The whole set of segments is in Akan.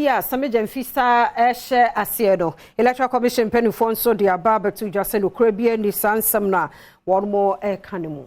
yi a Sammy Gyamfi sa ɛhyɛ aseɛ no, Electoral Commission mpanimfoɔ nso de aba abɛto dwa sɛ nokorɛ bi ani saa nsɛm no a wɔn mo ɛreka no mu.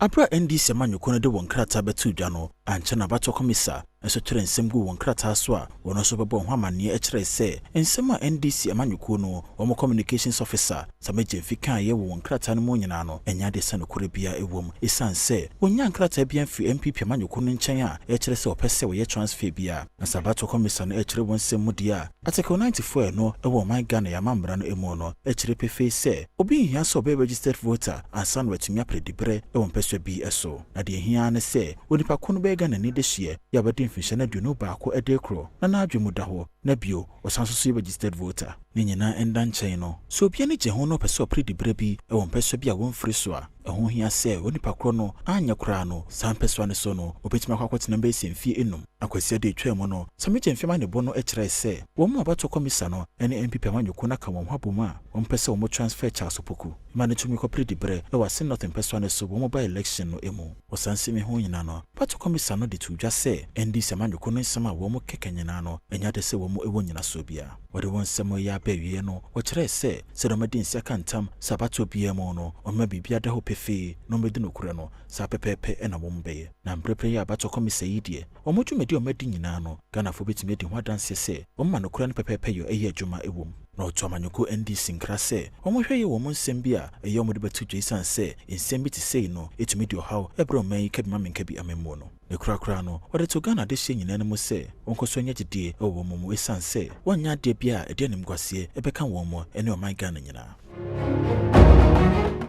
Abere a NDC amanyɔkuo no de wɔn krataa bɛto dwa no, ankyɛ na abatoɔ kɔmisa nso twerɛ nsɛm gu wɔn krataa so a wɔn nso bɛbɔ ho amanneɛ kyerɛ sɛ nsɛm a NDC amanyɔkuo no wɔn communications officer Sammy Gyamfi kaeɛ wɔ wɔn krataa no mu nyinaa no, ɛnyɛ ade sɛ nokorɛ biara ɛwɔ mu, ɛsiane sɛ wɔnya nkrataa biara mfiri NPP amanyɔkuo no nkyɛn a ɛkyerɛ sɛ wɔpɛ sɛ wɔyɛ transfer biara. Na sɛ abatoɔ kɔmisa no ɛkyerɛ wɔn nsɛm mu deɛ a, Article 94 no ɛwɔ ɔman Ghana yɛama no mu no ɛkyerɛ pefee sɛ obi nhia sɛ ɔbɛyɛ registered voter ansa na watumi apere diberɛ ɛwɔ mpɛsua bi so, na deɛ hia ne sɛ onipa ko no bɛyɛ Ghana ni de hyeɛ yɛ a wɔde mfinhyia no 21 ɛde korɔ na n'adwe mu da hɔ, na bio ɔsan so so yɛ registered voter. Ne nyinaa ɛnda nkyɛn no, sɛ obi ani gye ho na ɔpɛ sɛ ɔpere diberɛ bi ɛwɔ mpɛsua bi a wɔmfiri so a, ɛho hia sɛ onipa korɔ no anyɛ koraa no saa mpɛsua no so no obɛtumi akɔ akɔtena bɛyɛ sɛ mfie 5. Akwasia de etwa mu no, Sammy Gyamfi ma ne bɔ no kyerɛ sɛ wɔn mu abatoɔ kɔmisa no ne NPP amanyɔkuo no aka wɔn ho abom a wɔmpɛ sɛ wɔn transfer Charles Opoku ma no tumi kɔpere diberɛ ɛwɔ Assin North mpɛsua no so wɔn mu by election no mu. Wɔsan si ho nyinaa no, abatoɔ kɔmisa no de to dwa sɛ NDC amanyɔkuo no nsɛm a wɔn mu keka nyinaa no, ɛnyɛ ade sɛ wɔn mu ɛwɔ nyinasoɔ biara. Wɔde wɔn nsɛm yi aba awie no, wɔkyerɛɛ sɛ sɛdeɛ wɔde nsi aka ntam sɛ abatoɔ biara mu no ɔmma biribi ada hɔ pefee na wɔbɛdi nokorɛ no, saa pɛpɛɛpɛ ɛna wɔn bɛyɛ. Na mprɛprɛ yi a abatoɔ kɔmisa yi deɛ, wɔn dwumadi a wɔadi nyinaa no, Ghanafoɔ bɛtumi adi ho adanseɛ sɛ wɔn ma nokorɛ no pɛpɛɛpɛ yɛ ɛyɛ adwuma ɛwɔ mu. Na ɔto amanyɔkuo NDC nkra sɛ wɔhwɛ yɛ wɔn nsɛm bi a ɛyɛ wɔn de bɛto dwa, esiane sɛ nsɛm bi te sei no ɛtumi de ɔhaw ɛbrɛ ɔman yi kabi ma menka bi amammuo no. Ne korakora no, wɔde to Ghana adehyeɛ nyinaa no mu sɛ wɔnkɔ so anya gyidie ɛwɔ wɔn mu, esiane sɛ wɔnyɛ adeɛ bi a ɛde animguaseɛ ɛbɛka wɔn mu ne ɔman Ghana nyinaa.